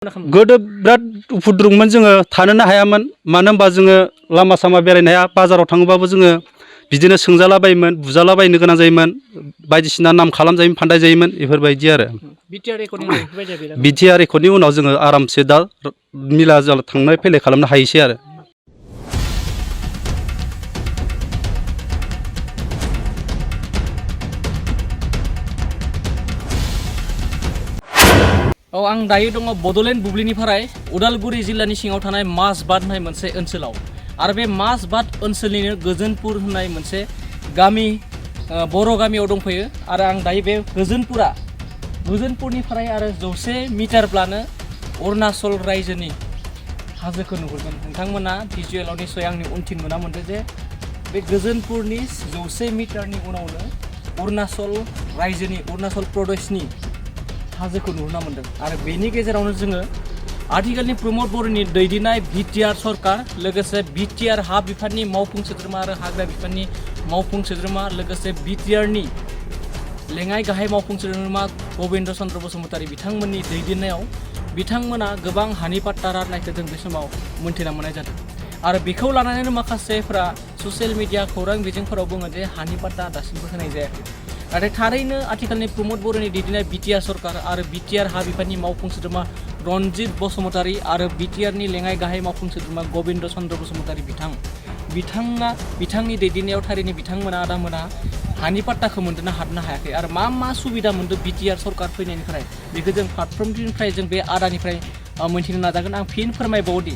गोदो बिराद उपद्रबमोन जोङो थानोनो हायामोन मानो होनबा जोङो लामा सामा बेरायनो हाया बाजाराव थाङोबाबो जोङो बिदिनो सोंजालाबायोमोन बुजालाबायनो गोनां जायोमोन बायदिसिना नाम खालामजायोमोन फान्दाय जायोमोन बेफोरबायदि आरो बिटिआर रेकर्डनि उनाव जोङो आरामसे दा मिला जाला थांलाय फैलाय खालामनो हायोसै आरो आं दायो दङ बड'लेण्ड बुब्लिनिफ्राय उदालगुरि जिल्लानि सिङाव थानाय माजबाद होननाय मोनसे ओनसोलाव आरो बे माजबाद ओनसोलनिनो गोजोनपुर होननाय मोनसे गामि बर' गामियाव दंफैयो आरो आं दायो बे गोजोनपुरनिफ्राय आरो 100 मिटारब्लानो अरुणाचल रायजोनि हाजोखौ नुहुरगोन नोंथांमोना भिजुवेलाव निश्चय आंनि उनथिं नुना मोनदों जे बे गोजोनपुरनि 100 मिटारनि उनावनो अरुणाचल रायजोनि अरुणाचल प्रदेशनि हाजोखौ नुहुरना मोनदों आरो बेनि गेजेरावनो जोङो आथिखालनि प्रमद बर'नि दैदेननाय बिटिआर सरकार लोगोसे बिटिआर हा बिफाननि मावफुं सोद्रोमा आरो हाग्रा बिफाननि मावफुं सोद्रोमा लोगोसे बिटिआरनि लेङाइ गाहाय मावफुं सोद्रोमा गबिन्द चन्द्र बसुमतारी बिथांमोननि दैदेननायाव बिथांमोना गोबां हानि पाट्टा राननायखौ जों बे समाव मोन्थिना मोननाय जादों आरो बेखौ लानानैनो माखासेफ्रा ससियेल मिडिया खौरां बिजोंफोराव बुङो जे हानि पाट्टा दासिमबो होनाय जायाखै नाथाय थारैनो आथिखालनि प्रमद बर'नि दैदेननाय बिटिआर सरकार आरो बिटिआर हा बिफाननि मावफुं सोद्रोमा रनजित बसुमतारी आरो बिटिआरनि लेङाइ गाहाय मावफुं सोद्रोमा गबिन्द चन्द्र बसुमतारी बिथांनि दैदेननायाव थारैनो बिथांमोना आदामोना हानि पाट्टाखौ मोनदोंना हाबनो हायाखै आरो मा सुबिदा मोनदों बिटिआर सरकार फैनायनिफ्राय बेखौ जों फारफ्रोमथिंनिफ्राय जों बे आदानिफ्राय मोनथिनो नाजागोन आं फिन फोरमायबावोदि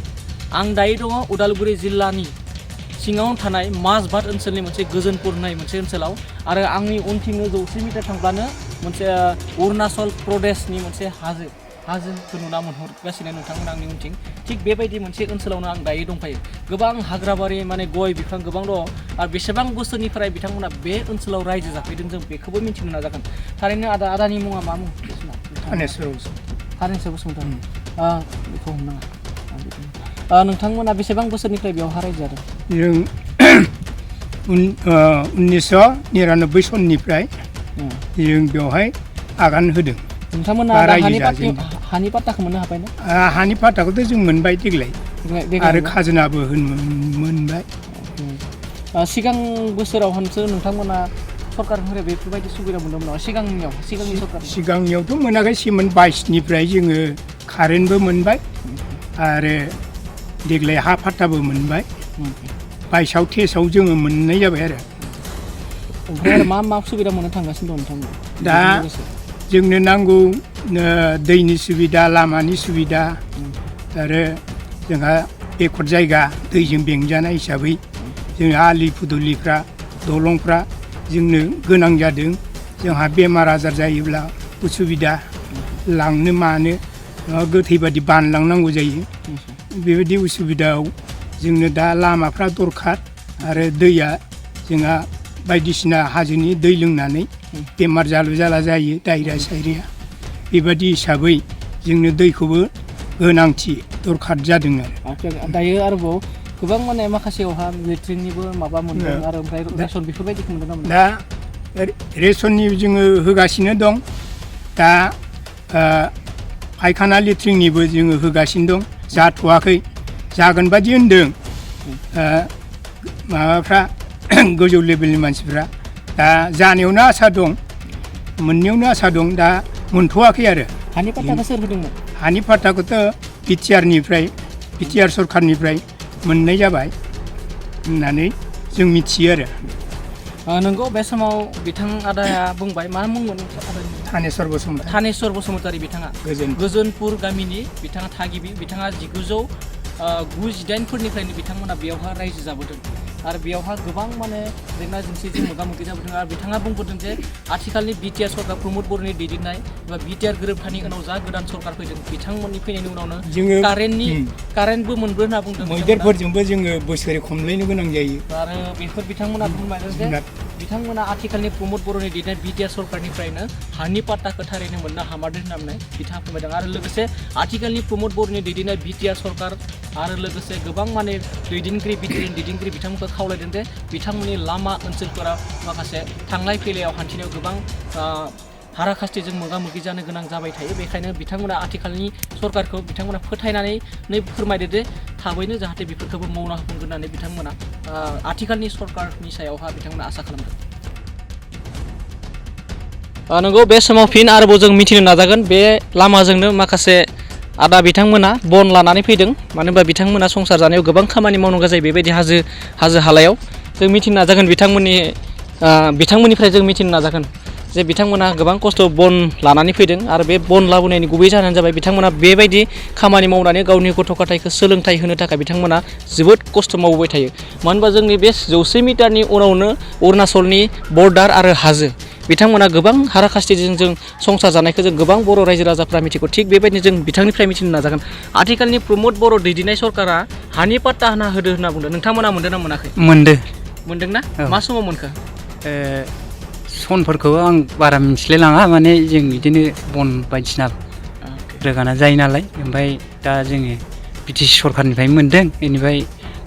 आं दायो दङ उदालगुरि जिल्लानि सिङाव थानाय माजबाद ओनसोलनि मोनसे गोजोनपुर होननाय मोनसे ओनसोलाव आरो आंनि उनथिंनो 100 मिटार थांब्लानो मोनसे अरुणाचल प्रदेशनि मोनसे हाजोखौ नुना मोनहरगासिनो नोंथांमोना आंनि उनथिं थिग बेबायदि मोनसे ओनसोलावनो आं दायो दंफायो गोबां हाग्राबारि माने गय बिफां गोबां दङ आरो बेसेबां बोसोरनिफ्राय बिथांमोना बे ओनसोलाव रायजो जाफैदों जों बेखौबो मिन्थिनो नाजागोन थारैनो आदानि मुङा मा मुं थानेस्वर बसुमतारी बेखौ हमनाङा नोंथांमोना बेसेबां बोसोरनिफ्राय बेयाव रायजो जादों जों 1999 सननिफ्राय जों बेवहाय आगान होदों नोंथांमोना हानि पाट्टाखौ मोननो हाबाय ना हानि पाट्टाखौथ' जों मोनबाय देग्लाय आरो खाजोनाबो मोनबाय सिगां बोसोरावसो नोंथांमोना सरकारनिफ्राय बेफोरबायदि सुबिदा मोनदोंमोन नामा सिगांनि सरकार सिगांनियावथ' मोनाखै सिमोन 22निफ्राय जोङो कारेन्टबो मोनबाय आरो देग्लाय हा पाट्टाबो मोनबाय 22आव तेसाव जोङो मोननाय जाबाय आरो ओमफ्राय आरो मा सुबिदा मोननो थांगासिनो दं नोंथांमोन दा जोंनो नांगौ दैनि सुबिदा लामानि सुबिदा आरो जोंहा एकट जायगा दैजों बेंजानाय हिसाबै जोंहा आलि फुदुलिफ्रा दलंफ्रा जोंनो गोनां जादों जोंहा बेमार आजार जायोब्ला उसुबिदा लांनो मानो गोथै बादि बानलांनांगौ जायो बेबायदि उसुबिदायाव जोंनो दा लामाफ्रा दरखार आरो दैया जोंहा बायदिसिना हाजोनि दै लोंनानै बेमार जालु जाला जायो डायरिया सायरिया बेबायदि हिसाबै जोंनो दैखौबो गोनांथि दरखार जादों आरो दायो आरोबाव गोबां माने माखासेयावहा लेट्रिननिबो माबा मोनदों आरो ओमफ्राय रेसन बेफोरबायदिखौ मोनदों ना दा रेसननि जोङो होगासिनो दं दा फायखाना लेट्रिननिबो जोङो होगासिनो दं जाथ'वाखै जागोन बादि होन्दों माबाफ्रा गोजौ लेभेलनि मानसिफ्रा दा जानायावनो आसा दं मोननायावनो आसा दं दा मोनथ'वाखै आरो हानि पाट्टाखौ सोर होदोंमोन हानि पाट्टाखौथ' बिटिआर सरकारनिफ्राय मोननाय जाबाय होननानै जों मिथियो आरो नंगौ बे समाव बिथां आदाया बुंबाय मा मुंमोन थानेस्वर बसुमतारी बिथाङा गोजोनपुर गामिनि बिथाङा थागिबि बिथाङा 1998फोरनिफ्रायनो बिथांमोना बेयावहा रायजो जाबोदों आरो बेयावहा गोबां माने जेंना जेंसिजों मोगा मोगि जाबोदों आरो बिथाङा बुंबोदों जे आथिखालनि बिटिआर सरकार प्रमद बर'नि दैदेननाय एबा बिटिआर गोरोबथानि उनाव जा गोदान सरकार फैदों बिथांमोननि फैनायनि उनावनो जोङो कारेन्टबो मोनबो होनना बुंदों मैदेरफोरजोंबो जोङो बोसोरै खमलायनो गोनां जायो आरो बेफोर बिथांमोना बुंबाय जे बिथांमोना आथिखालनि प्रमद बर'नि दैदेननाय बिटिआर सरकारनिफ्रायनो हानि पाट्टाखौ थारैनो मोननो हामारदों होननानै बिथाङा फोरमायदों आरो लोगोसे आथिखालनि प्रमद बर'नि दैदेननाय बिटिआर सरकार आरो लोगोसे गोबां माने दैदेनगिरि बिथांमोनखौ खावलायदों जे बिथांमोननि लामा ओनसोलफोराव माखासे थांलाय फैलायाव हान्थिनायाव गोबां हाराखास्थिजों मोगा मोगि जानो गोनां जाबाय थायो। बेखायनो बिथांमोना आथिखालनि सरकारखौ बिथांमोना फोथायनानै फोरमायदो जे थाबैनो जाहाथे बेफोरखौबो मावना होफुंगोन होननानै बिथांमोना आथिखालनि सरकारनि सायावहा बिथांमोना आसा खालामदों। नंगौ, बे समाव फिन आरोबाव जों मिथिनो नाजागोन बे लामाजोंनो माखासे आदा बिथांमोना बन लानानै फैदों। मानो होनबा बिथांमोना संसार जानायाव गोबां खामानि मावनांगौ जायो बेबायदि हाजो हालायाव। जों मिथिनो नाजागोन बिथांमोननिफ्राय जों मिथिनो नाजागोन जे बिथांमोना गोबां खस्थ' बन लानानै फैदों आरो बे बन लाबोनायनि गुबै जाहोनानो जाबाय बिथांमोना बेबायदि खामानि मावनानै गावनि गथ' गथायखौ सोलोंथाइ होनो थाखाय बिथांमोना जोबोद खस्थ' मावबोबाय थायो। मानो होनबा जोंनि बे 100 मिटारनि उनावनो अरुणाचलनि बर्डार आरो हाजो, बिथांमोना गोबां हाराखास्थिजों जों संसार जानायखौ जों गोबां बर' रायजो राजाफ्रा मिथिगौ। थिग बेबायदिनो जों बिथांनिफ्राय मिथिनो नाजागोन आथिखालनि प्रमद बर' दैदेननाय सरकारा हानि पाट्टा होदो होनना बुंदों। नोंथांमोना मोनदों ना मोनाखै? मोनदोंना? मा समाव मोनखो? सनफोरखौ आं बारा मिथिलाय लाङा, माने जों बिदिनो बन बायदिसिना रोगाना जायो नालाय। ओमफ्राय दा जोङो बिटिसि सरखारनिफ्राय मोनदों। बेनिफ्राय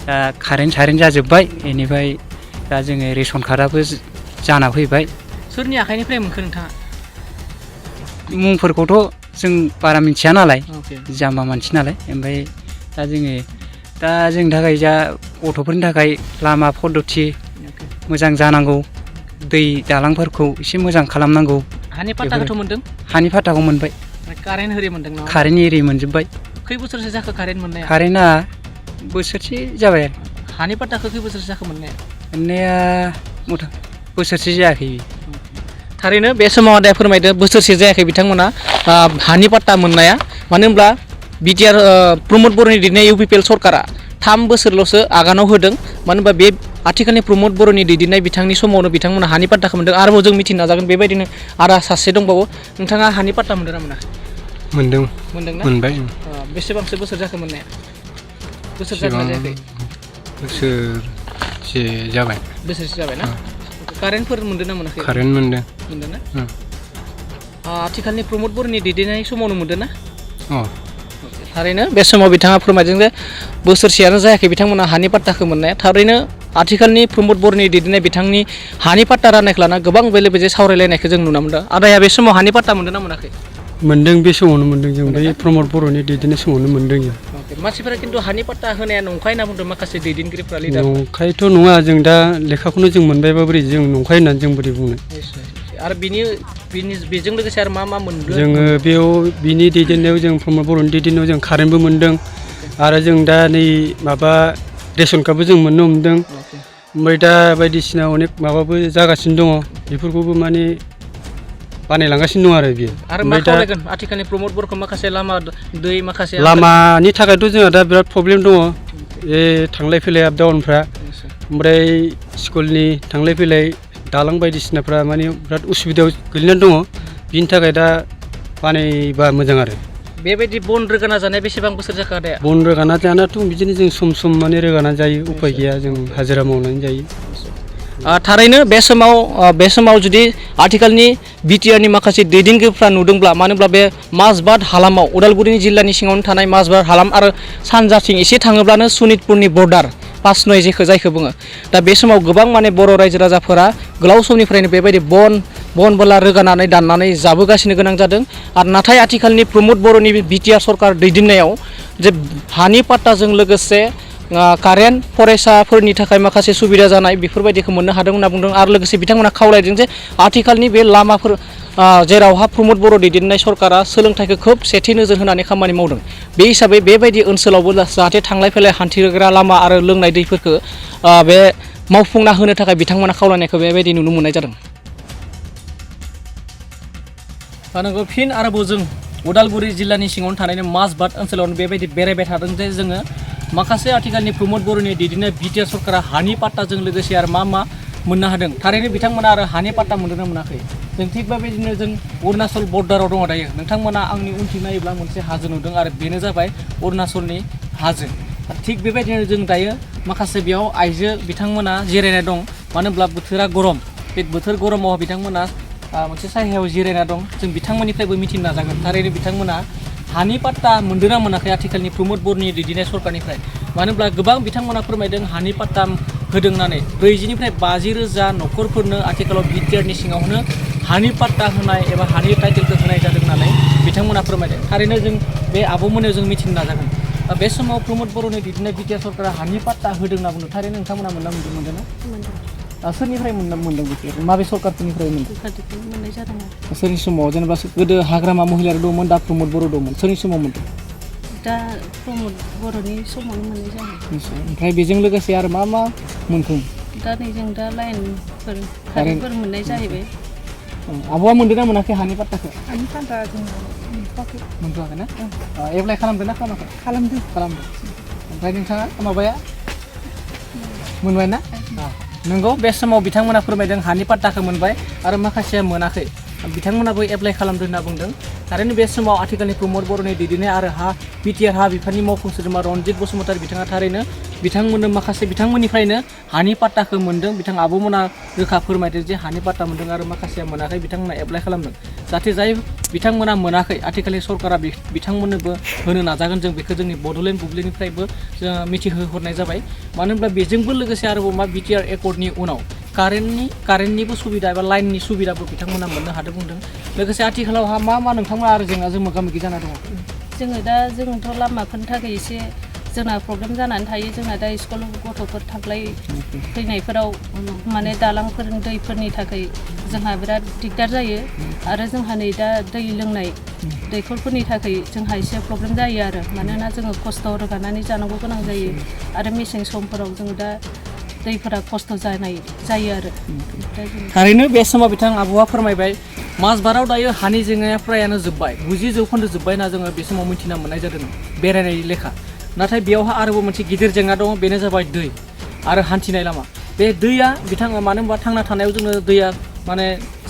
दा कारेन्ट जाजोब्बाय। बेनिफ्राय दा जोङो रेसन कार्डआबो जाना फैबाय। सोरनि आखाइनिफ्राय मोनखो नोंथाङा? मुंफोरखौथ' जों बारा मिथिया नालाय, जाम्बा मानसि नालाय। ओमफ्राय दा जोंनि थाखाय गथ'फोरनि थाखाय लामा पद्धति मोजां जानांगौ, दै दालांफोरखौ एसे मोजां खालामनांगौ। हानि पाट्टाखौथ' मोनदों? हानि पाट्टाखौ मोनबाय। कारेन्ट होरि मोनदों नामा? कारेन्ट एरि मोनजोब्बाय। खै बोसोरसो जाखो कारेन्ट मोननाया? कारेन्टआ बोसोरसे जाबाय आरो। हानि पाट्टाखौ खै बोसोरसो जाखो मोननाया बोसोरसे जायाखै। थारैनो बे समाव आदाया फोरमायदो बोसोरसे जायाखै बिथांमोना हानि पाट्टा मोननाया। मानो होनब्ला बिटिआर प्रमद बर'नि दैदेननाय इउपिपिएल सरकारा 3 बोसोरल'सो आगानाव होदों। मानो होनबा बे आथिखालनि प्रमद बर'नि दैदेननाय बिथांनि समावनो बिथांमोना हानि पाट्टाखौ मोनदों। आरोबाव जों मिथिनो नाजागोन बेबायदिनो आदा सासे दंबावो। नोंथाङा हानि पाट्टा मोनदों ना मोनाखै? मोनदोंना? मोनबाय। बेसेबांसो बोसोर जाखो मोननाया? बोसोर जागोन ना जायाखै? बोसोरसे जाबाय। बोसोरसे जाबाय ना? कारेन्टफोर मोनदों ना मोनाखै? कारेन्ट मोनदों। मोनदों ना? आथिखालनि प्रमद बर'नि दैदेननाय समावनो मोनदों ना? थारैनो बे समाव बिथाङा फोरमायदों जे बोसोरसेयानो जायाखै बिथांमोना हानि पाट्टाखौ मोननाया। थारैनो आथिखालनि प्रमद बर'नि दैदेननाय बिथांनि हानि पाट्टा राननायखौ लाना गोबां बेले बेजे सावरायलायनायखौ जों नुनो मोनदों। आदाया बे समाव हानि पाट्टा मोनदों ना मोनाखै? मोनदों, बे समावनो मोनदों जों। बै प्रमद बर'नि दैदेननाय समावनो मोनदों जों। मानसिफोरा खिन्थु हानि पाट्टा होनाया नंखाय होनना बुंदों माखासे दैदेनगिरिफ्रा, लिडार। नंखायथ' नङा, जों दा लेखाखौनो जों मोनबायबा बोरै जों नंखाय होननानै जों बोरै बुंनो। आरो बेजों लोगोसे आरो मा मोनदों? जोङो बेयाव बिनि दैदेननायाव जों प्रमद बर'नि दैदेननायाव जों कारेन्टबो मोनदों। आरो जों दा नै माबा रेसन कार्डबो जों मोननो हमदों। ओमफ्राय दा बायदिसिना अनेक माबाबो जागासिनो दङ। बेफोरखौबो माने बानायलांगासिनो दं आरो बियो। आरो मा खावलायगोन आथिखालनि प्रमद बर'खौ? माखासे लामा, दै, माखासे लामानि थाखायथ' जोंहा दा बिराद प्रब्लेम दङ। थांलाय फैलाय आप डाउनफ्रा, ओमफ्राय स्कुलनि थांलाय फैलाय दालां बायदिसिनाफ्रा माने बिराद उसुबिदायाव गोलैनानै दङ। बिनि थाखाय दा बानायबा मोजां आरो। बेबायदि बन रोगाना जानाया बेसेबां बोसोर जाखो आदाया? बन रोगाना जानायाथ' बिदिनो जों सम माने रोगाना जायो, उपाय गैया, जों हाजिरा मावनानै जायो। थारैनो बे समाव जुदि आथिखालनि बिटिआरनि माखासे दैदेनगिरिफ्रा नुदोंब्ला, मानो होनब्ला बे माजबाट हालामाव, उदालगुरि जिल्लानि सिङावनो थानाय माजबाट हालाम आरो सानजाथिं एसे थाङोब्लानो सनितपुरनि बर्डार पास नय जायखौ बुङो। दा बे समाव गोबां माने बर' रायजो राजाफोरा गोलाव समनिफ्रायनो बेबायदि बन बला रोगानानै दाननानै जाबोगासिनो गोनां जादों। आरो नाथाय आथिखालनि प्रमद बर'नि बिटिआर सरकार दैदेननायाव जे हानि पाट्टाजों लोगोसे कारेन्ट, फरायसाफोरनि थाखाय माखासे सुबिदा जानाय बेफोरबायदिखौ मोननो हादों होनना बुंदों। आरो लोगोसे बिथांमोना खावलायदों जे आथिखालनि बे लामाफोर जेरावहा प्रमद बर' दैदेननाय सरकारा सोलोंथाइखौ खोब सेथि नोजोर होनानै खामानि मावदों, बे हिसाबै बेबायदि ओनसोलावबो जाहाथे थांलाय फैलाय हान्थिग्रा लामा आरो लोंनाय दैफोरखौ बे मावफुंना होनो थाखाय बिथांमोना खावलायनायखौ बेबायदि नुनो मोननाय जादों। नंगौ, फिन आरोबाव जों उदालगुरि जिल्लानि सिङावनो थानाय माजबाट ओनसोलावनो बेबायदि बेरायबाय थादों जे जोङो माखासे आथिखालनि प्रमद बर'नि दैदेननाय बिटिआर सरकारा हानि पाट्टाजों लोगोसे आरो मा मोननो हादों। थारैनो बिथांमोना आरो हानि पाट्टा मोनदों ना मोनाखै? जों थिग बेबायदिनो जों अरुणाचल बर्डाराव दङ दायो। नोंथांमोना आंनि उनथिं नायोब्ला मोनसे हाजो नुदों आरो बेनो जाबाय अरुणाचलनि हाजो। थिग बेबायदिनो जों दायो माखासे बेयाव आइजो बिथांमोना जिरायना दं। मानो होनब्ला बोथोरा गरम, बे बोथोर गरमाव बिथांमोना मोनसे सायहायाव जिरायना दं। जों बिथांमोननिफ्रायबो मिथिनो नाजागोन थारैनो बिथांमोना हानि पाट्टा मोनदों ना मोनाखै आथिखालनि प्रमद बर'नि दैदेननाय सरकारनिफ्राय। मानो होनब्ला गोबां बिथांमोना फोरमायदों हानि पाट्टा होदों होननानै 40 निफ्राय 50 रोजा न'खरफोरनो आथिखालाव बिटिआरनि सिङावनो हानि पाट्टा होनाय एबा हानि टाइटेलखौ होनाय जादों होननानै बिथांमोना फोरमायदों। थारैनो जों बे आब'मोननियाव जों मिथिनो नाजागोन। बे समाव प्रमद बर'नि दैदेननाय बिटिआर सरकारा हानि पाट्टा होदों होनना बुंदों। थारैनो नोंथांमोना मोनदों ना? सोरनिफ्राय मोनदों बेखौ? माबे सरकारफोरनिफ्राय मोनदों? मोननाय जादों आरो सोरनि समाव जेनेबा गोदो हाग्रामा महिलारि दंमोन, दा प्रमद बर' दंमोन, सोरनि समाव मोनदों? दा प्रमद बर'नि समावनो मोननाय जादों। ओमफ्राय बेजों लोगोसे आरो मा मोनखो? दा नै जों दा लाइनफोर कारेन्टफोर मोननाय जाहैबाय। आब'आ मोनदों ना मोनाखै हानि पाट्टाखौ? हानि पाट्टा जों मोनथ'वाखै ना? एप्लाइ खालामदों ना खालामाखै? खालामदों। ओमफ्राय नोंथाङा माबाया मोनबाय ना? नंगौ, बे समाव बिथांमोना फोरमायदों हानि पाट्टाखौ मोनबाय आरो माखासेया मोनाखै। बिथांमोनाबो एप्लाइ खालामदों होनना बुंदों। थारैनो बे समाव आथिखालनि प्रमद बर'नि दैदेननाय आरो बिटिआर हा बिफाननि मावफुं सोद्रोमा रनजित बसुमतारी बिथाङा थारैनो बिथांमोननो माखासे बिथांमोननिफ्रायनो हानि पाट्टाखौ मोनदों। बिथां आब'मोना रोखा फोरमायदों जे हानि पाट्टा मोनदों आरो माखासेया मोनाखै। बिथांमोना एप्लाइ खालामदों। जाहाथे जाय बिथांमोना मोनाखै आथिखालनि सरकारा बिथांमोननोबो होनो नाजागोन। जों बेखौ जोंनि बड'लेण्ड बुब्लिनिफ्रायबो जों मिथिहोहरनाय जाबाय। मानो होनब्ला बेजोंबो लोगोसे आरोबाव मा बिटिआर एकर्डनि उनाव कारेन्टनिबो सुबिदा एबा लाइननि सुबिदाबो बिथांमोना मोननो हादों बुंदों। लोगोसे आथिखालावहा मा नोंथांमोना आरो जेंनाजों मोगा मोगि जाना दङ? जोंथ' लामाफोरनि थाखाय एसे जोंना प्रब्लेम जानानै थायो। जोंना दा स्कुल गथ'फोर थांलाय फैनायफोराव माने दालांफोर दैफोरनि थाखाय जोंहा बिराद दिगदार जायो। आरो जोंहा नै दा दै लोंनाय दैखरफोरनि थाखाय जोंहा एसे प्रब्लेम जायो आरो। मानोना जोङो खस्थ' रोगानानै जानांगौ गोनां जायो आरो मेसें समफोराव जों दा दैफोरा खस्थ' जायो आरो। थारैनो बे समाव बिथां आब'आ फोरमायबाय माजबाराव दायो हानि जेंनाया फ्रायानो जोब्बाय, 90% जोब्बाय होनना जोङो बे समाव मिथिना मोननाय जादों बेरायनाय लेखा। नाथाय बेयावहा आरोबाव मोनसे गिदिर जेंना दङ, बेनो जाबाय दै आरो हान्थिनाय लामा। बे दैया बिथाङा मानो होनबा थांना थानायाव जोंनो दैया माने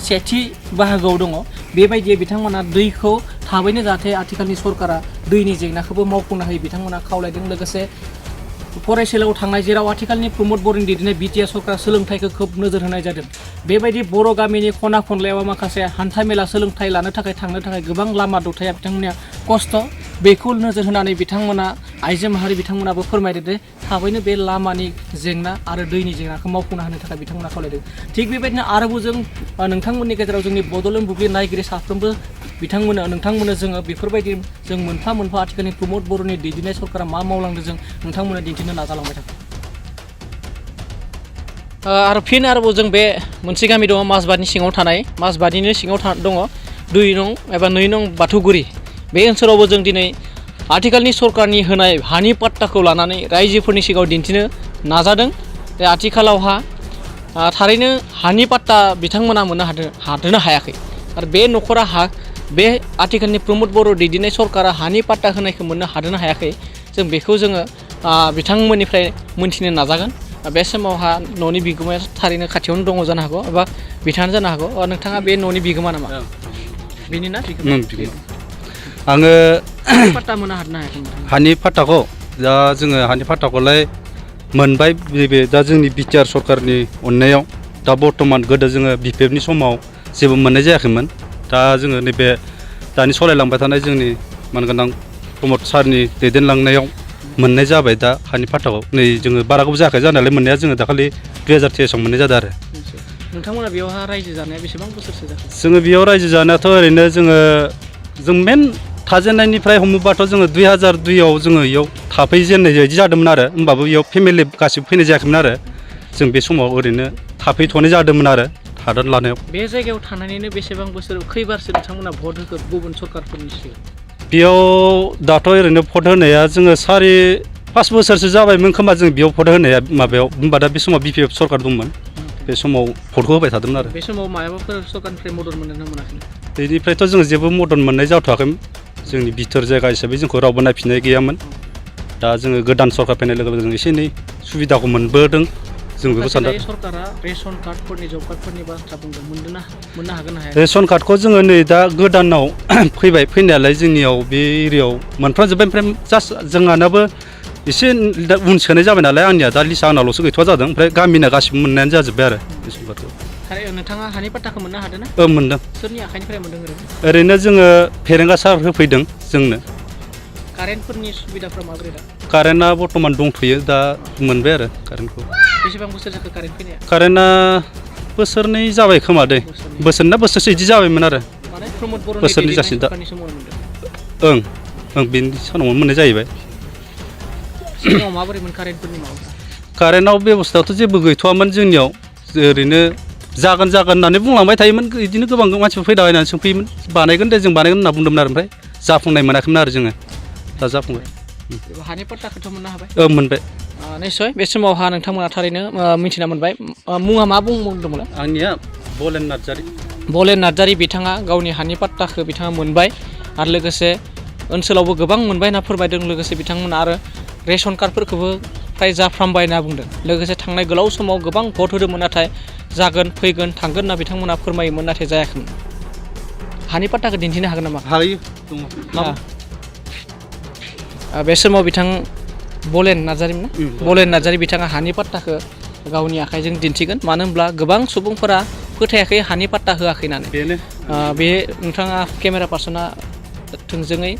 सेथि बाहागोआव दङ। बेबायदियै बिथांमोना दैखौ थाबैनो जाहाथे आथिखालनि सरकारा दैनि जेंनाखौबो मावफुंनो हायो बिथांमोना खावलायदों। लोगोसे फरायसालियाव थांनाय जेराव आथिखालनि प्रमद बर'नि दैदेननाय बिटिआर सरकारा सोलोंथाइखौ खोब नोजोर होनाय जादों। बेबायदि बर' गामिनि खना खनलायाव माखासे हान्थामेला सोलोंथाइ लानो थाखाय थांनो थाखाय गोबां लामा दथाया बिथांमोननिया खस्थ'। बेखौ नोजोर होनानै बिथांमोना आइजो माहारि बिथांमोनाबो फोरमायदों जे थाबैनो बे लामानि जेंना आरो दैनि जेंनाखौ मावफुंना होनो थाखाय बिथांमोना खावलायदों। थिग बेबायदिनो आरोबाव जों नोंथांमोननि गेजेराव जोंनि बड'लेण्ड बुब्लि नायगिरि साफ्रोमबो नोंथांमोननो जोङो बेफोरबायदि जों मोनफा मोनफा आथिखालनि प्रमद बर'नि दैदेननाय सरकारा मा मावलांदों जों नोंथांमोननो दिन्थिनो नाजालांबाय थागोन। आरोबाव जों बे मोनसे गामि दङ माजबादनि सिङाव थानाय, माजबादनिनो सिङाव दङ 2 नं एबा 2 नं बाथौगुरि। बे ओनसोलावबो जों दिनै आथिखालनि सरकारनि होनाय हानि पाट्टाखौ लानानै रायजोफोरनि सिगाङाव दिन्थिनो नाजादों। बे आथिखालावहा थारैनो हानि पाट्टा बिथांमोना मोननो हादोंना हायाखै। आरो बे न'खरा बे आथिखालनि प्रमद बर' दैदेननाय सरकारा हानि पाट्टा होनायखौ मोननो हादोंना हायाखै, जों बेखौ जोङो बिथांमोननिफ्राय मोन्थिनो नाजागोन। बे समावहा न'नि बिगोमाया थारैनो खाथियावनो दङ जानो हागौ एबा बिथाङानो जानो हागौ। नोंथाङा बे न'नि बिगोमा नामा? बेनि ना आङो पाट्टा मोननो हादोंना हायाखै? हानि पाट्टाखौ दा जोङो हानि पाट्टाखौलाय मोनबाय। नैबे दा जोंनि बिटिआर सरकारनि अननायाव दा बर्थमान गोदो जोङो बिपिएफनि समाव जेबो मोननाय जायाखैमोन। दा जोङो नैबे दानि सालायलांबाय थानाय जोंनि मानगोनां प्रमद सारनि दैदेनलांनायाव मोननाय जाबाय दा हानि पाट्टाखौ। नै जोङो बारा गोबाव जायाखै जानायालाय मोननाया, जोङो दाखालि 2023 आव मोननाय जादों आरो। नोंथांमोना बेयावहा रायजो जानाया बेसेबां बोसोरसो जाखो? जोङो बेयाव रायजो जानायाथ' ओरैनो जों मेन थाजेननायनिफ्राय हमोबाथ' जोङो 2002 आव जोङो बेयाव थाफैजेननाय बायदि जादोंमोन आरो। होमबाबो बेयाव फेमिलि गासिबो फैनाय जायाखैमोन आरो। जों बे समाव ओरैनो थाफैथ'नाय जादोंमोन आरो हादान लानायाव। बे जायगायाव थानानैनो बेसेबां बोसोर खैबारसो नोंथांमोना भट होखो गुबुन सरकारफोरनि सिगां? बेयाव दाथ' ओरैनो भट होनाया जोङो 4-5 बोसोरसो जाबायमोन खोमा जों बेयाव भट होनाया माबायाव। होमबा दा बे समाव बिपिएफ सरकार दंमोन। बे समाव भटखौ होबाय थादोंमोन आरो। बे समाव माबाफोर सरकारनिफ्राय मदद मोनदोंना मोनाखै? बेनिफ्रायथ' जों जेबो मदद मोननाय जाथ'वाखैमोन। जोंनि बिथोर जायगा हिसाबै जोंखौ रावबो नायफिननाय गैयामोन। दा जोङो गोदान सरकार फैनाय लोगो लोगो जों एसे एनै सुबिदाखौ मोनबोदों। जों बेखौ सानदों। सरकारा रेशन कार्डफोरनि जब कार्डफोरनि बाथ्रा बुंदों, मोननो हागोन ना हाया? रेशन कार्डखौ जोङो नै दा गोदानाव फैनायालाय जोंनियाव बे एरियायाव मोनफ्रामजोब्बाय। ओमफ्राय जास्ट जोंहानाबो एसे उन सोनाय जाबाय नालाय, आंनिया दा लिस्टआ आंनावल'सो गैथ'वा जादों। ओमफ्राय गामिना गासिबो मोननायानो जाजोब्बाय आरो रेशन कार्डखौ। नोंथाङा हानि पाट्टाखौ मोननो हादों ना? मोनदों। सोरनि आखाइनिफ्राय मोनदों ओरैनो जोङो फेरेंगा सार होफैदों जोंनो। कारेन्टफोरनि सुबिदाफ्रा माबोरै दा? कारेन्टआ बर्थमान दंथ'यो, दा मोनबाय आरो कारेन्टखौ। बेसेबां बोसोर जाखो कारेन्ट फैनाया? कारेन्टआ बोसोरनै जाबाय खोमा दै बोसोरना बोसोरसे बिदि जाबायमोन आरो माने प्रमद बर'नि बोसोरनै दैदेननाय जासिगोन दा। सरकारनि समाव मोनदों ओं बेनि सानावनो मोननाय जाहैबाय सिगाङाव माबोरैमोन कारेन्टफोरनि माबा कारेन्टआव बेब'स्थायाथ' जेबो गैथ'वामोन जोंनियाव ओरैनो जागोन होननानै बुंलांबाय थायोमोन बिदिनो गोबां मानसिफोर फैलाबायनानै सोंफैयोमोन बानायगोन दे जों बानायगोन होनना बुंदोंमोन आरो ओमफ्राय जाफुंनाय मोनाखैमोन आरो जोङो दा जाफुंबाय हानि पट्टाखौथ' मोननो हाबाय मोनबाय निस्सय बे समावहा नोंथांमोना थारैनो मिथिना मोनबाय मुङा मा बुंदोंमोन आंनिया बलेन नार्जारि बलेन नार्जारि बिथाङा गावनि हानि पाट्टाखौ बिथाङा मोनबाय आरो लोगोसे ओनसोलावबो गोबां मोनबाय होनना फोरमायदों लोगोसे बिथांमोना आरो रेशन कार्डफोरखौबो फ्राय जाफ्रामबाय होनना बुंदों लोगोसे थांनाय गोलाव समाव गोबां भट होदोंमोन नाथाय जागोन फैगोन थांगोन होनना बिथांमोना फोरमायोमोन नाथाय जायाखैमोन हानि पाट्टाखौ दिन्थिनो हागोन नामा हायो दङ बे समाव बिथां बलेन नार्जारिमोन ना बलेन नार्जारि बिथाङा हानि पाट्टाखौ गावनि आखाइजों दिन्थिगोन मानो होनब्ला गोबां सुबुंफोरा फोथायाखै हानि पाट्टा होआखै होननानै बेनो बे नोंथाङा केमेरा पार्सना थोंजोङै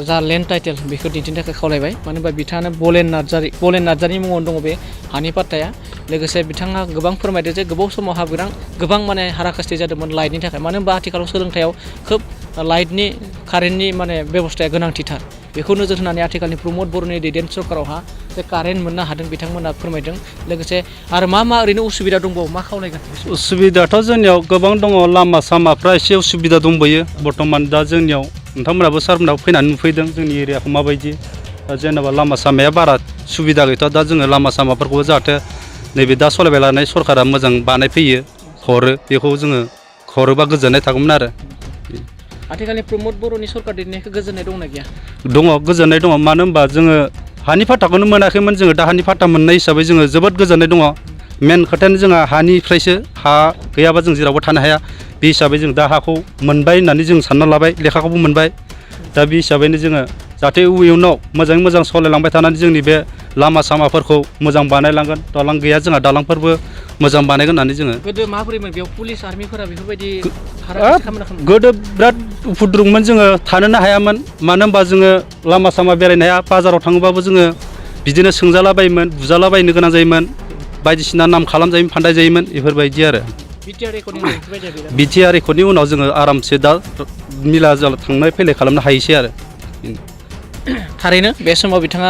जा लेन्ड टाइटेल बेखौ दिन्थिनो थाखाय खावलायबाय मानो होनबा बिथाङानो बलेन नार्जारिनि मुङावनो दङ बे हानि पाट्टाया लोगोसे बिथाङा गोबां फोरमायदों जे गोबाव समावहा गोबां माने हाराखास्ति जादोंमोन लाइटनि थाखाय मानो होनबा आथिखालाव सोलोंथायाव खोब लाइटनि कारेन्टनि माने बेबस्थाया गोनांथिथार बेखौ नोजोर होनानै आथिखालनि प्रमद बर'नि दैदेन सरकारावहा जे कारेन्ट मोननो हादों बिथांमोना फोरमायदों लोगोसे आरो मा ओरैनो उसुबिदा दंबावो मा खावलायगोन उसुबिदाथ' जोंनियाव गोबां दङ लामा सामाफ्रा एसे उसुबिदा दंबोयो बर्थमान दा जोंनियाव नोंथांमोनाबो सारमोनाबो फैनानै नुफैदों जोंनि एरियाखौ माबायदि दा जेनेबा लामा सामाया बारा सुबिदा गैथ'आ दा जोङो लामा सामाफोरखौबो जाहाथे नैबे दा सालायबाय लानाय सरकारा मोजां बानायफैयो हरो बेखौ जोङो हरोबा गोजोननाय थागौमोन आरो आथिखालनि प्रमद बर'नि सरकार दैदेननायखौ गोजोननाय दंना गैया दङ गोजोननाय दङ मानो होनबा जोङो हानि पाट्टाखौनो मोनाखैमोन जोङो दा हानि पाट्टा मोननाय हिसाबै जोङो जोबोद गोजोननाय दङ मेन खोथायानो जोंहा हानिफ्रायसो हा गैयाबा जों जेरावबो थानो हाया बे हिसाबै जों दा हाखौ मोनबाय होननानै जों सानना लाबाय लेखाखौबो मोनबाय दा बे हिसाबैनो जोङो जाहाथे इयुनाव मोजाङै मोजां सालायलांबाय थानानै जोंनि बे लामा सामाफोरखौ मोजां बानायलांगोन दालां गैया जोंहा दालांफोरबो मोजां बानायगोन होननानै जोङो गोदो माबोरैमोन बेयाव पुलिस आर्मिफोरा बेफोरबायदि हाराखास्ति खालामनो गोदो बिराद उपद्रबमोन जोङो थानोनो हायामोन मानो होनबा जोङो लामा सामा बेरायनो हाया बाजाराव थाङोबाबो जोङो बिदिनो सोंजालाबायोमोन बुजालाबायनो गोनां जायोमोन बायदिसिना नाम खालामजायोमोन फान्दाय जायोमोन बेफोरबायदि आरो बिटिआर रेकर्डनि उनाव जोङो आरामसे दा मिला जाला थांलाय फैलाय खालामनो हायोसै आरो थारैनो बे समाव बिथाङा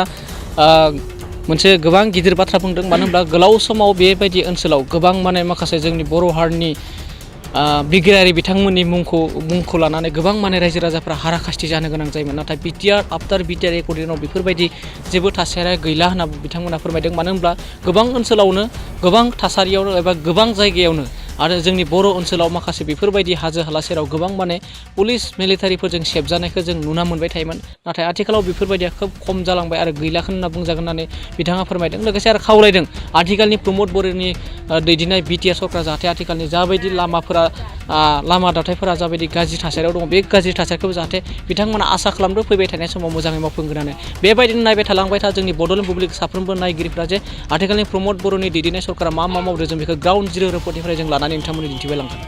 मोनसे गोबां गिदिर बाथ्रा बुंदों मानो होनब्ला गोलाव समाव बेबायदि ओनसोलाव गोबां माने माखासे जोंनि बर' हारिनि बिग्रायारि बिथांमोननि मुंखौ लानानै गोबां माने रायजो राजाफ्रा हाराखास्ति जानो गोनां जायोमोन नाथाय आफ्टार बिटिआर रेकर्डनि उनाव बेफोरबायदि जेबो थासारिया गैला होनना बिथांमोना फोरमायदों मानो होनब्ला गोबां ओनसोलावनो गोबां थासारियावनो एबा गोबां जायगायावनो आरो जोंनि बर' ओनसोलाव माखासे बेफोरबायदि हाजो हाला सेराव गोबां माने पुलिस मिलिटारिफोरजों सेबजानायखौ जों नुना मोनबाय थायोमोन नाथाय आथिखालाव बेफोरबायदिया खोब खम जालांबाय आरो गैलाखौ होनना बुंजागोन होननानै बिथाङा फोरमायदों लोगोसे आरो खावलायदों आथिखालनि प्रमद बर'नि दैदेननाय बिटिआर सरकारा जाहाथे आथिखालनि जाबायदि लामा दाथायफोरा जाबायदि गाज्रि थासारियाव दङ बे गाज्रि थासारिखौ जाहाथे बिथांमोना आसा खालामदों फैबाय थानाय समाव मोजाङै मावफुंगोन होननानै बेबायदिनो नायबाय थालांबाय था जोंनि बड'लेण्ड पाब्लिक साफ्रोमबो नायगिरिफ्रा जे आथिखालनि प्रमद बर'नि दैदेननाय सरकारा मा मावदों जों बेखौ ग्राउन्ड जिर' रिपर्टनिफ्राय जों लानानै नोंथांमोननो दिन्थिबाय लांगोन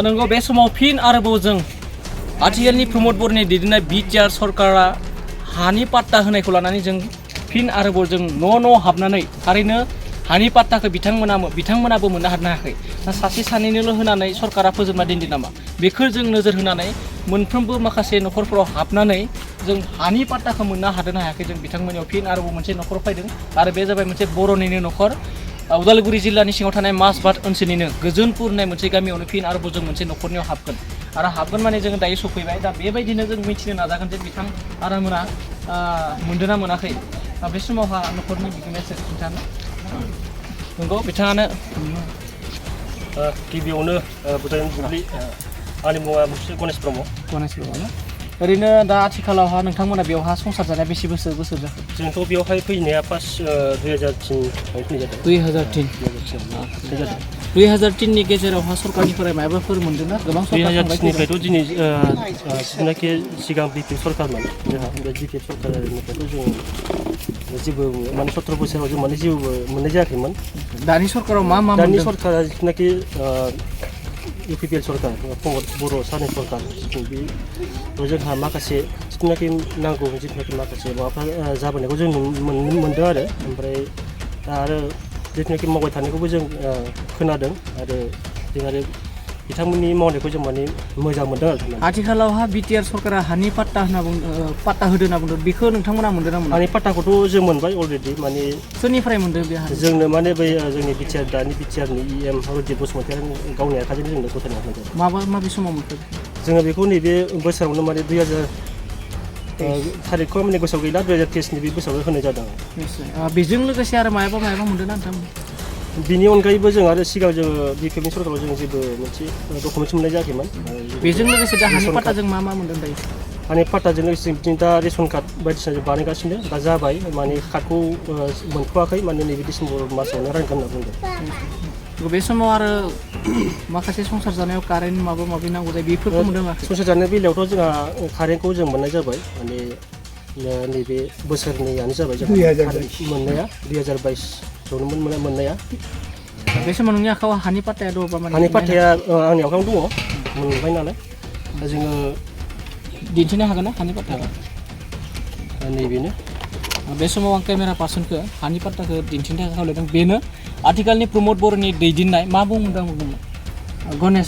नंगौ बे समाव फिन आरोबाव जों आथिखालनि प्रमद बर'नि दैदेननाय बिटिआर सरकारा हानि पाट्टा होनायखौ लानानै जों फिन आरोबाव जों न' हाबनानै थारैनो हानि पाट्टाखौ बिथांमोनाबो मोननो हानो हायाखै सासे सानैनोल' होनानै सरकारा फोजोबना दोनदों नामा बेखौ जों नोजोर होनानै मोनफ्रोमबो माखासे न'खरफोराव हाबनानै जों हानि पाट्टाखौ मोननो हादोंना हायाखै जों बिथांमोननियाव फिन आरोबाव मोनसे न'खर फैदों आरो बे जाबाय मोनसे बर'निनो न'खर उदालगुरि जिल्लानि सिङाव थानाय माजबाद ओनसोलनिनो गोजोनपुर होननाय मोनसे गामियावनो फिन आरोबाव जों मोनसे न'खरनियाव हाबगोन माने जोङो दायो सफैबाय दा बेबायदिनो जों मिथिनो नाजागोन जे बिथां आरामोना मोनदों ना मोनाखै बे समावहा न'खरनि बिगोमायासो खिन्थानो नंगौ बिथाङानो गिबियावनो बुजायन बुब्लि आंनि मुङा मुक्ति गणेश ब्रह्म ओरैनो दा आथिखालावहा नोंथांमोना बेवहा संसार जानाया बेसे बोसोर जाखो जोंथ' बेवहाय फैनाया फार्स्ट 2003 फैनाय जादों 2003नि गेजेरावहा सरकारनिफ्राय माबाफोर मोनदोंना गोबां 2003निफ्रायथ' दिनै जिनाखि सिगां बिपिएफ सरकारमोन जोंहा बे बिपिएफ सरकारनिफ्रायथ' जों जेबो माने 17 बोसोराव जों माने जेबो मोननाय जायाखैमोन दानि सरकाराव मा दानि सरकारा जिथुनाखि इउपिपिएल सरकार बर' सारनि सरकार बे जोंहा माखासे जिथुनाखि नांगौ जिथुनाखि माखासे माबाफ्रा जाबोनायखौ जों मोनदों आरो ओमफ्राय दा आरो जिथुनाखि मावबाय थानायखौबो जों खोनादों आरो बिथांमोननि मावनायखौ जों माने मोजां मोनदों आरो थारमाने। आथिखालावहा बिटिआर सरकारा हानि पाट्टा होनना पाट्टा होदो होनना बुंदों बेखौ नोंथांमोना मोनदों ना मोना? हानि पाट्टाखौथ' जों मोनबाय अलरेडि माने सोरनिफ्राय मोनदों बे हानि? जोंनो माने बै जोंनि दानि बिटिआरनि EM रनजित बसुमतारी गावनि आखाइजों जोंनो गथायना होदों। माबे समाव मोनखो? जोङो बेखौ नैबे बोसोरावनो माने 2000 थारिखखौ माने गोसोआव गैला 2023नि बे बोसोरावनो होनाय जादों। बेजों लोगोसे आरो मायाबा मोनदों ना नोंथां? बिनि अनगायैबो जों आरो सिगां जोङो बिपिएफनि सरकाराव जों जेबो मोनसे डकुमेन्टस मोननाय जायाखैमोन। बेजों लोगोसे दा हानि पाट्टाजों मा मोनदों दायो? हानि पाट्टाजों लोगोसे बिदिनो दा रेसन कार्ड बायदिसिना जों बानायगासिनो दा जाबाय माने कार्डखौ मोनथ'वाखै माने नैबे डिसेम्बर मासावनो रानगोन होनना बुंदों। बे समाव आरो माखासे संसार जानायाव कारेन्ट माबा नांगौ जायो बेफोरखौ मोनदों आरो संसार जानाय बेलायावथ' जोंहा कारेन्टखौ जों मोननाय जाबाय माने नैबे बोसोरनैयानो जाबाय जोंहा मोननाया 2022 मोननाया। बे समाव नोंनि आखायाव हानि पाट्टाया दङबा माने हानि पाट्टाया आंनि आखायावनो दङ मोनबाय नालाय दा जोङो दिन्थिनो हागोन ना हानि पाट्टाखौ? नैबेनो बे समाव आं केमेरा पार्सनखौ हानि पाट्टाखौ दिन्थिनो थाखाय खावलायदों। बेनो आथिखालनि प्रमद बर'नि दैदेननाय मा बुंदोंमोन? गणेश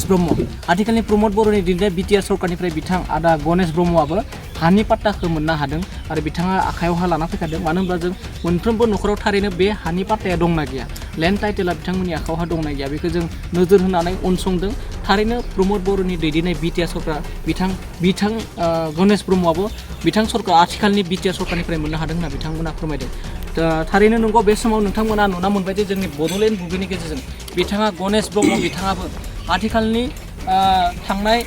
ब्रह्म। आथिखालनि प्रमद बर'नि दैदेननाय बिटिआर सरकारनिफ्राय बिथां आदा गणेश ब्रह्मआबो हानि पाट्टाखौ मोननो हादों आरो बिथाङा आखायावहा लाना फैखादों। मानो होनब्ला जों मोनफ्रोमबो न'खराव थारैनो बे हानि पाट्टाया दंना गैया, लेन्ड टाइटेला बिथांमोननि आखायावहा दंना गैया बेखौ जों नोजोर होनानै उनसंदों। थारैनो प्रमद बर'नि दैदेननाय बिटिआर सरकार बिथां गणेश ब्रह्मआबो बिथां सरकार आथिखालनि बिटिआर सरकारनिफ्राय मोननो हादों होनना बिथांमोना फोरमायदों। थारैनो नंगौ बे समाव नोंथांमोना नुना मोनबाय जे जोंनि बड'लेण्ड बुब्लिनि गेजेरजों बिथाङा गणेश ब्रह्म बिथाङाबो आथिखालनि थांनाय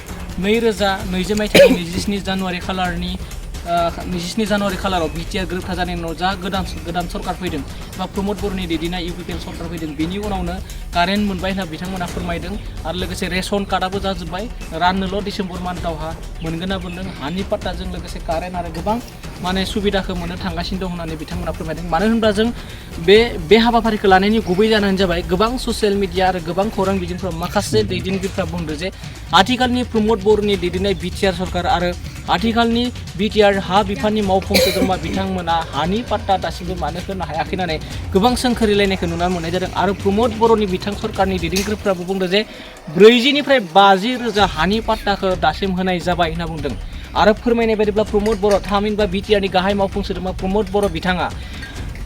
2020 मायथाइनि 27 जानुवारि खालाराव बिटिआर गोरोबथा जानायनि उनाव जा गोदान सरकार फैदों बा प्रमद बर'नि दैदेननाय इउपिपिएल सरकार फैदों बेनि उनावनो कारेन्ट मोनबाय होनना बिथांमोना फोरमायदों आरो लोगोसे रेसन कार्डआबो जाजोब्बाय राननोल' डिसेम्बर मान्थआवहा मोनगोन ना मोनदों। हानि पाट्टाजों लोगोसे कारेन्ट आरो गोबां माने सुबिदाखौ मोननो थांगासिनो दं होननानै बिथांमोना फोरमायदों। मानो होनब्ला जों बे हाबाफारिखौ लानायनि गुबै जाहोनानो जाबाय गोबां ससियेल मिडिया आरो गोबां खौरां बिजोंफोराव माखासे दैदेनगिरिफ्रा बुंदों जे आथिखालनि प्रमद बर'नि दैदेननाय बिटिआर सरकार आरो आथिखालनि बिटिआर हा बिफाननि मावफुं सोद्रोमा बिथांमोना हानि पाट्टा दासिमबो मानो होनो हायाखै होननानै गोबां सोंखोरिलायनायखौ नुनो मोननाय जादों। आरो प्रमद बर'नि बिथां सरकारनि दैदेनगिरिफ्राबो बुंदों जे 40निफ्राय 50,000 हानि पाट्टाखौ दासिम होनाय जाबाय होनना बुंदों। आरो फोरमायनाय बायदिब्ला प्रमद बर' थामहिनबा बिटिआरनि गाहाय मावफुं सोद्रोमा प्रमद बर' बिथाङा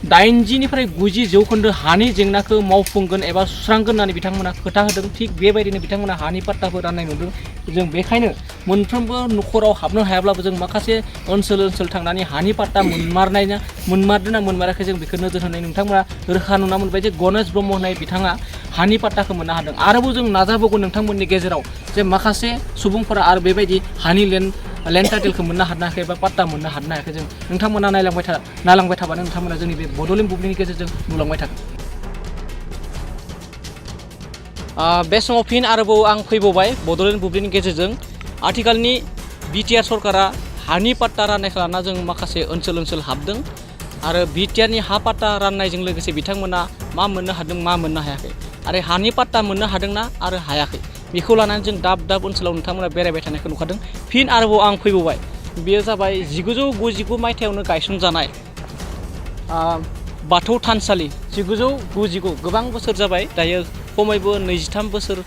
80निफ्राय 90 जौखोन्दो हानि जेंनाखौ मावफुंगोन एबा सुस्रांगोन होननानै बिथांमोना खोथा होदों। थिग बेबायदिनो बिथांमोना हानि पाट्टाबो राननाय नुदों। जों बेखायनो मोनफ्रोमबो न'खराव हाबनो हायाब्लाबो जों माखासे ओनसोल थांनानै हानि पाट्टा मोनमारदों ना मोनमाराखै जों बेखौ नोजोर होनाय नोंथांमोना रोखा नुना मोनबाय जे गणेश ब्रह्म होननाय बिथाङा हानि पाट्टाखौ मोननो हादों। आरोबाव जों नाजाबावगोन नोंथांमोननि गेजेराव जे माखासे सुबुंफोरा आरो बेबायदि हानि लेन्ड टाइटेलखौ मोननो हानो हायाखै बा पाट्टा मोननो हानो हायाखै जों नोंथांमोना नायलांबाय थाबानो नोंथांमोना जोंनि बे बड'लेण्ड बुब्लिनि गेजेरजों नुलांबाय थागोन। बे समाव फिन आरोबाव आं फैबावबाय बड'लेण्ड बुब्लिनि गेजेरजों आथिखालनि बिटिआर सरकारा हानि पाट्टा राननायखौ लाना जों माखासे ओनसोल हाबदों आरो बिटिआरनि हा पाट्टा राननायजों लोगोसे बिथांमोना मा मोननो हादों मा मोननो हायाखै आरो हानि पाट्टा मोननो हादोंना आरो हायाखै बेखौ लानानै जों दाब ओनसोलाव नोंथांमोना बेरायबाय थानायखौ नुखादों। फिन आरोबाव आं फैबावबाय बेयो जाबाय 1999 मायथाइयावनो गायसनजानाय बाथौ थानसालि 1999 गोबां बोसोर जाबाय दायो खमैबो 23 बोसोर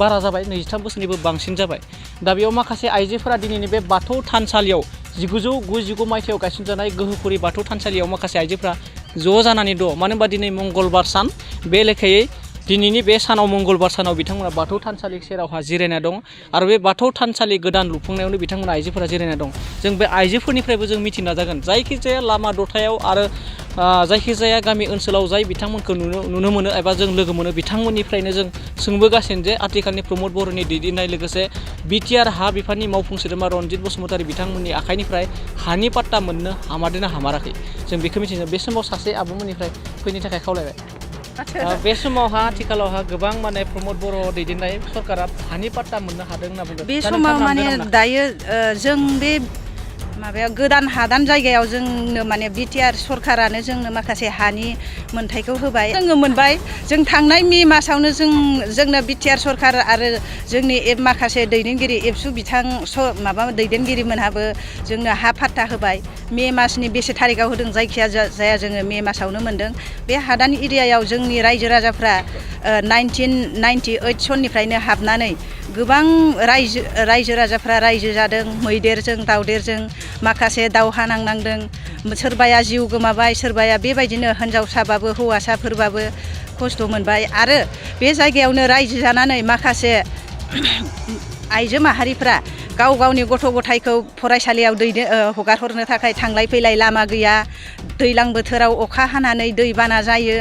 बारा जाबाय 23 बोसोरनिबो बांसिन जाबाय। दा बेयाव माखासे आइजोफोरा दिनैनि बे बाथौ थानसालियाव 1999 मायथाइयाव गायसनजानाय गोहोपुरि बाथौ थानसालियाव माखासे आइजोफ्रा ज' जानानै दं। मानो होनबा दिनै मंगलबार सान बे लेखायै दिनैनि बे सानाव मंगलबार सानाव बिथांमोना बाथौ थानसालि सेरावहा जिरायना दं आरो बे बाथौ थानसालि गोदान लुफुंनायावनो बिथांमोना आइजोफोरा जिरायना दं। जों बे आइजोफोरनिफ्रायबो जों मिथिनो नाजागोन जायखिजाया लामा दथायाव आरो जायखिजाया गामि ओनसोलाव जाय बिथांमोनखौ नुनो मोनो एबा जों लोगो मोनो बिथांमोननिफ्रायनो जों सोंबोगासिनो जे आथिखालनि प्रमद बर'नि दैदेननाय लोगोसे बिटिआर हा बिफाननि मावफुं सोद्रोमा रनजित बसुमतारी बिथांमोननि आखाइनिफ्राय हानि पाट्टा मोननो हामारदोंना हामाराखै जों बेखौ मिथिनो बे समाव सासे आब'मोननिफ्राय फैनो थाखाय खावलायबाय। बे समावहा आथिखालावहा गोबां माने प्रमद बर' दैदेननाय सरकारा हानि पाट्टा मोननो हादों होनना बुंदों। बे समाव माने दायो जों बे माबायाव गोदान हादान जायगायाव जोंनो माने बिटिआर सरखारानो जोंनो माखासे हानि मोन्थायखौ होबाय जोङो मोनबाय जों थांनाय मे मासावनो जोंनो बिटिआर सरखार आरो जोंनि माखासे दैदेनगिरि एबसु बिथां माबा दैदेनगिरि मोनहाबो जोंनो हा फाट्टा होबाय मे मासनि बेसे थारिखआव होदों जायखिया जाया जोङो मे मासावनो मोनदों बे हादान एरियायाव जोंनि रायजो राजाफ्रा 1998 सननिफ्रायनो हाबनानै गोबां रायजो राजाफ्रा रायजो जादों मैदेरजों दावदेरजों माखासे दावहा नांनांदों सोरबाया जिउ गोमाबाय सोरबाया बेबायदिनो हिनजावसाबाबो हौवासाफोरबाबो खस्थ' मोनबाय आरो बे जायगायावनो रायजो जानानै माखासे आइजो माहारिफ्रा गाव गावनि गथ' गथायखौ फरायसालियाव हगार हरनो थाखाय थांलाय फैलाय लामा गैया दैज्लां बोथोराव अखा हानानै दैबाना जायो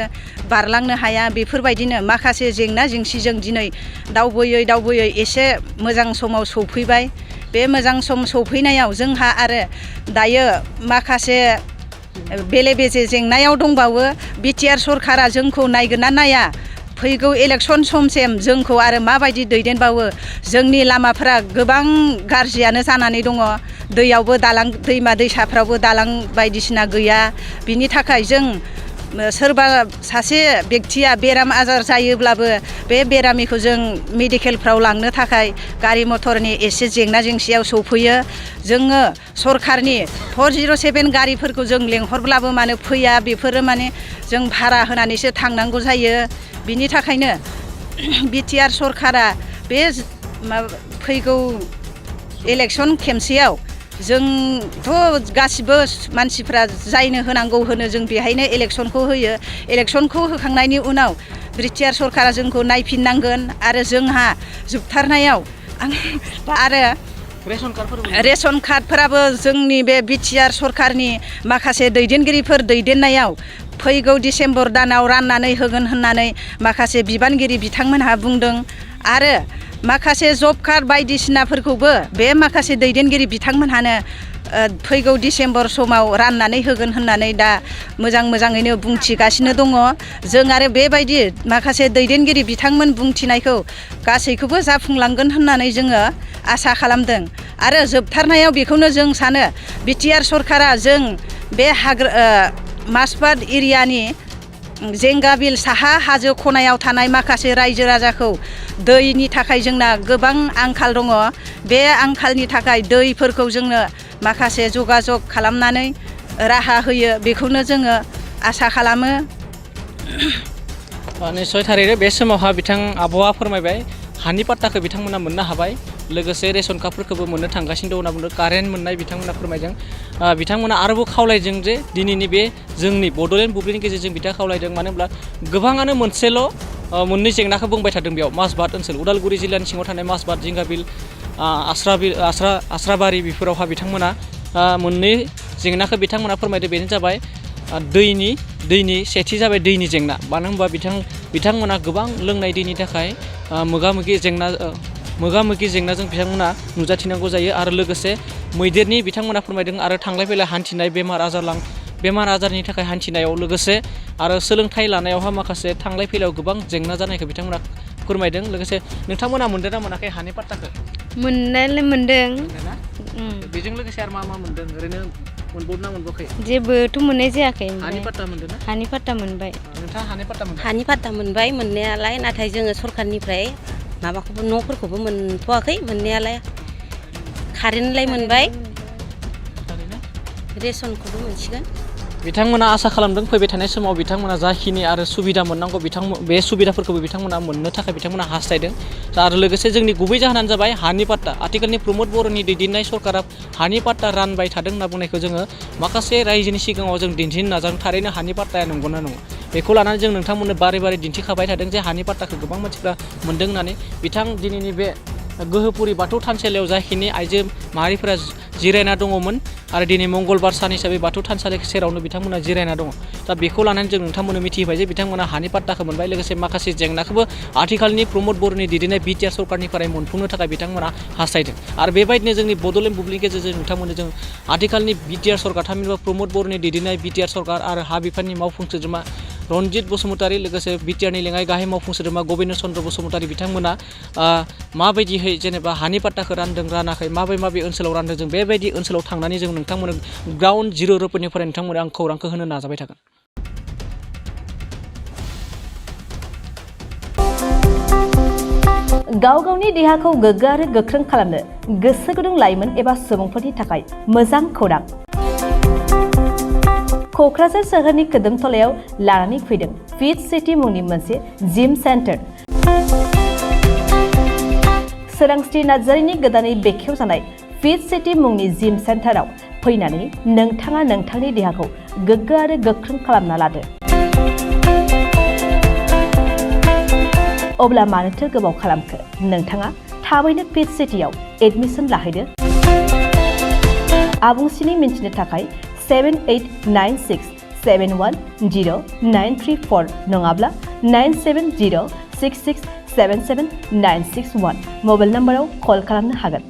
बारलांनो हाया बेफोरबायदिनो माखासे जेंना जेंसिजों दिनै दावबोयै एसे मोजां समाव सौफैबाय बे मोजां सम सौफैनायाव जोंहा आरो दायो माखासे बेले बेजे जेंनायाव दंबावो बिटिआर सरखारा जोंखौ नायगोन ना नाया फैगौ इलेक्सन समसिम जोंखौ आरो माबायदि दैदेनबावो जोंनि लामाफोरा गोबां गाज्रियानो जानानै दङ दैयावबो दालां दैमा दैसाफ्रावबो दालां बायदिसिना गैया बिनि थाखाय जों सोरबा सासे बेक्तिया बेराम आजार जायोब्लाबो बे बेरामिखौ जों मेडिकेलफ्राव लांनो थाखाय गारि मथरनि एसे जेंना जेंसियाव सौफैयो जोङो सरखारनि 407 गारिफोरखौ जों लेंहरब्लाबो माने फैया बेफोरो माने जों भारा होनानैसो थांनांगौ जायो बिनि थाखायनो बिटिआर सरखारा बे फैगौ इलेक्सन खेमसेयाव जोंथ' गासिबो मानसिफ्रा जायनो होनांगौ होनो जों बेहायनो इलेक्सनखौ होयो इलेक्सनखौ होखांनायनि उनाव बिटिआर सरखारा जोंखौ नायफिननांगोन आरो जोंहा जोबथारनायाव आरो रेशन कार्डफोराबो जोंनि बे बिटिआर सरखारनि माखासे दैदेनगिरिफोर दैदेननायाव फैगौ डिसेम्बर दानाव राननानै होगोन होननानै माखासे बिबानगिरि बिथांमोनहा बुंदों आरो माखासे जब कार्ड बायदिसिनाफोरखौबो बे माखासे दैदेनगिरि बिथांमोनहानो फैगौ डिसेम्बर समाव राननानै होगोन होननानै दा मोजाङैनो बुंथिगासिनो दङ जों आरो बेबायदि माखासे दैदेनगिरि बिथांमोन बुंथिनायखौ गासैखौबो जाफुंलांगोन होननानै जोङो आसा खालामदों आरो जोबथारनायाव बेखौनो जों सानो बिटिआर सरखारा जों बे मासबाद एरियानि जेंगाबिल साहा हाजो खनायाव थानाय माखासे रायजो राजाखौ दैनि थाखाय जोंना गोबां आंखाल दङ बे आंखालनि थाखाय दैफोरखौ जोंनो माखासे जगाजग खालामनानै राहा होयो बेखौनो जोङो आसा खालामो निस्सय थारैनो बे समावहा बिथां आब'आ फोरमायबाय हानि पाट्टाखौ बिथांमोना मोननो हाबाय लोगोसे रेशन कार्डफोरखौबो मोननो थांगासिनो दं होनना बुंदों कारेन्ट मोननाय बिथांमोना फोरमायदों बिथांमोना आरोबाव खावलायदों जे दिनैनि बे जोंनि बड'लेण्ड बुब्लिनि गेजेरजों बिथाङा खावलायदों मानो होनब्ला गोबाङानो मोननै जेंनाखौ बुंबाय थादों बेयाव मासबाद ओनसोल उदालगुरि जिल्लानि सिङाव थानाय मासबाद जिंगाबिल आस्राबारि बेफोरावहा बिथांमोना मोननै जेंनाखौ बिथांमोना फोरमायदों बेनो जाबाय दैनि सेथि जाबाय दैनि जेंना मानो होनबा बिथांमोना गोबां लोंनाय दैनि थाखाय मोगा मोगि जेंनाजों बिथांमोना नुजाथिनांगौ जायो आरो लोगोसे मैदेरनि बिथांमोना फोरमायदों आरो थांलाय फैलाय हान्थिनाय बेमार आजारनि थाखाय हान्थिनायाव लोगोसे आरो सोलोंथाइ लानायावहा माखासे थांलाय फैलायाव गोबां जेंना जानायखौ बिथांमोना फोरमायदों लोगोसे नोंथांमोना मोनदों ना मोनाखै हानि पाट्टाखौ मोननायालाय मोनदों बेजों लोगोसे आरो मा मोनदों ओरैनो मोनबावदोंना मोनबावाखै जेबोथ' मोननाय जायाखै हानि पाट्टा मोनदों ना हानि पाट्टा मोनबाय नोंथाङा हानि पाट्टा मोनबाय हानि पाट्टा मोनबाय मोननायालाय नाथाय जोङो सरखारनिफ्राय माबाखौबो न'फोरखौबो मोनथ'वाखै मोननायालाय कारेन्टलाय मोनबाय रेशनखौबो मोनसिगोन बिथांमोना आसा खालामदों फैबाय थानाय समाव बिथांमोना जाखिनि आरो सुबिदा मोननांगौ बे सुबिदाफोरखौबो बिथांमोना मोननो थाखाय बिथांमोना हास्थायदों आरो लोगोसे जोंनि गुबै जाहोनानो जाबाय हानि पाट्टा आथिखालनि प्रमद बर'नि दैदेननाय सरकारा हानि पाट्टा रानबाय थादों होनना बुंनायखौ जोङो माखासे रायजोनि सिगाङाव जों दिन्थिनो नाजादों थारैनो हानि पाट्टाया नंगौना नङा बेखौ लानानै जों नोंथांमोननो बारे दिन्थिखाबाय थादों जे हानि पाट्टाखौ गोबां मानसिफ्रा मोनदों होननानै दिनैनि बे गोहोपुरि बाथौ थानसालियाव जाखिनि आइजो माहारिफोरा जिरायना दङमोन आरो दिनै मंगलबार सान हिसाबै बाथौ थानसालि सेरावनो बिथांमोना जिरायना दङ दा बेखौ लानानै जों नोंथांमोननो मिथिहोबाय जे बिथांमोना हानि पाट्टाखौ मोनबाय लोगोसे माखासे जेंनाखौबो आथिखालनि प्रमद बर'नि दैदेननाय बिटिआर सरकारनिफ्राय मोनफुंनो थाखाय बिथांमोना हास्थायदों आरो बेबायदिनो जोंनि बड'लेण्ड बुब्लिनि गेजेरजों नोंथांमोननो जों आथिखालनि बिटिआर सरकार थामहिनबा प्रमद बर'नि दैदेननाय बिटिआर सरकार आरो हा बिफाननि मावफुं सोद्रोमा रनजित बसुमतारी लोगोसे बिटिआरनि लेङाइ गाहाय मावफुं सोद्रोमा गबिन्द चन्द्र बसुमतारी बिथांमोना माबायदिहै जेनेबा हानि पाट्टाखौ रानदों रानाखै माबे ओनसोलाव रानदों जों बेबायदि ओनसोलाव थांनानै जों नोंथांमोन ग्राउन्ड जिर' रुपनिफ्राय नोंथांमोन आं खौरांखौ होनो नाजाबाय थागोन। गाव गावनि देहाखौ गोग्गो आरो गोख्रों खालामनो गोसो गुदुं लाइमोन एबा सुबुंफोरनि थाखाय मोजां खौरां। क'क्राझार सोहोरनि खोदोमथलायाव लानानै फैदों फिट सिटी मुंनि मोनसे जिम सेन्टार। सोरांस्रि नार्जारिनि गोदानै बेखेवजानाय फिट सिटी मुंनि जिम सेन्टाराव फैनानै नोंथाङा नोंथांनि देहाखौ गोग्गो आरो गोख्रों खालामना लादो। अब्ला मानोथो गोबाव खालामखो? नोंथाङा थाबैनो फिट सिटीआव एडमिसन लाहैदो। आबुंसिनै मिन्थिनो थाखाय 7896710934 नङाब्ला 9706677961 मबाइल नाम्बाराव कल खालामनो हागोन।